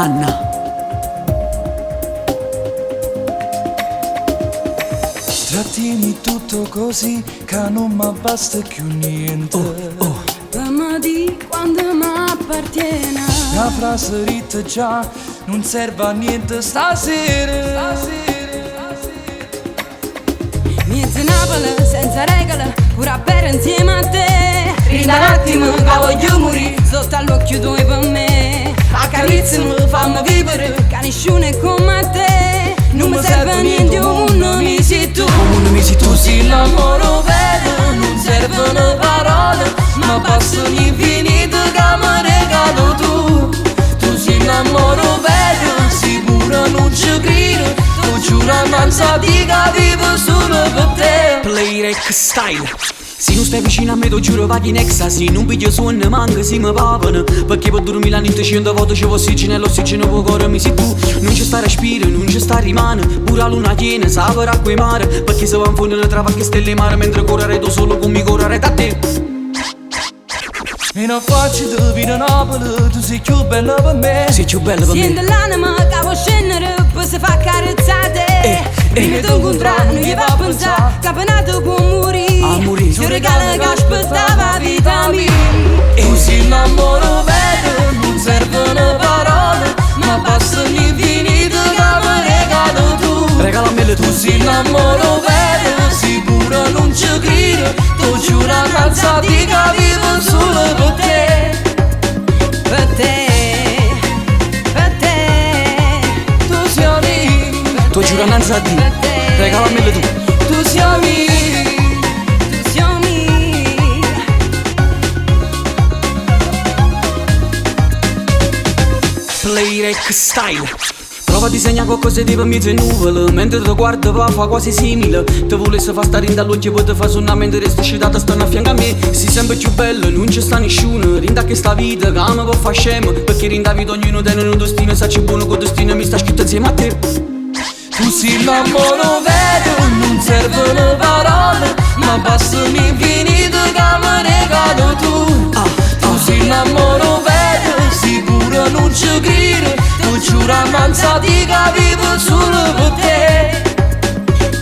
Anna. Trattieni tutto così che non mi basta più niente. Oh, oh. Fammi di quando mi appartiene. Una frase ritta già non serve a niente stasera. Miezz Napoli senza regole, un rapper insieme a te. Rinda un attimo che voglio morire, sotto all'occhio tuo per me. Accarezzami, fammi vivere, che nessuno è come te. Non mi serve niente, un mondo mi sei tu. Mondo mi sei tu. Tu sei l'amore vero, non servono parole, ma basta un infinito che mi regalo tu. Tu sei l'amore vero, sicuro non ci credo, tu giuro non so di che vivo solo per te. Playrec style. Se non stai vicino a me, ti giuro vai in ecstasy. Non piglio suono, manco si mi pavano. Perché per dormire la notte 100 volte c'è ossigeno e l'ossigeno può cuore mi sei tu. Non ci sta respiro, non ci sta rimane. Pure la luna piena, sapere acqua e mare. Perché se va in fondo tra qualche stelle mare. Mentre correre tu solo con mi correre da te. E non faccio di vita Napoli, tu sei più bella per me. Sei più bella per Senti me. l'anima che vuoi scendere, poi si fa carezzate. Prima di incontrare, non gli va a pensare, che appena tu puoi morire. A morire. Si regala che aspettava la vita mia. Tu sei l'amore vero, non servono parole, ma basta un infinito che mi regalo tu. Regalamelo tu. Tu sei l'amore vero, sicuro non ci credo, tu giuro non so di che vivo solo per te. Per te, per te, Tu sei mio, Tu giuro innanzi a Dio. per te. Regalamelo tu. tu sei mio. Tu sei mio. Playrec style. Prova a disegnare qualcosa di per mezzo nuvole. Mentre ti guardo va fa quasi simile. Ti volesse far stare in dall'occhio poi ti fa sonare. Mentre resti scetata stanno a fianco a me. Sei sempre più bello, non ci sta nessuno. Rinda che sta vita che mi può far scemo. Perché rinda vita ognuno tiene un destino. Sacci buono con destino mi sta scritto insieme a te. Tu sei l'amore vero, non servono parole, ma basta un infinito che mi regalo tu. Tu sei l'amore vero, sicuro non ci credo, tu giuro non so di che vivo solo per te.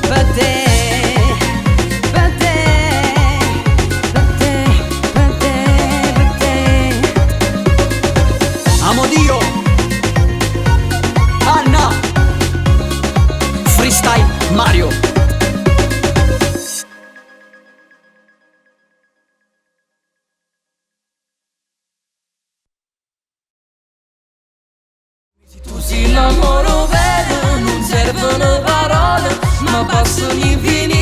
Per te, per te, per te, per te, per te. Amo Dio. Anna. Freestyle Mario. Tu sei l'amore vero, non servono parole, ma basta un infinito.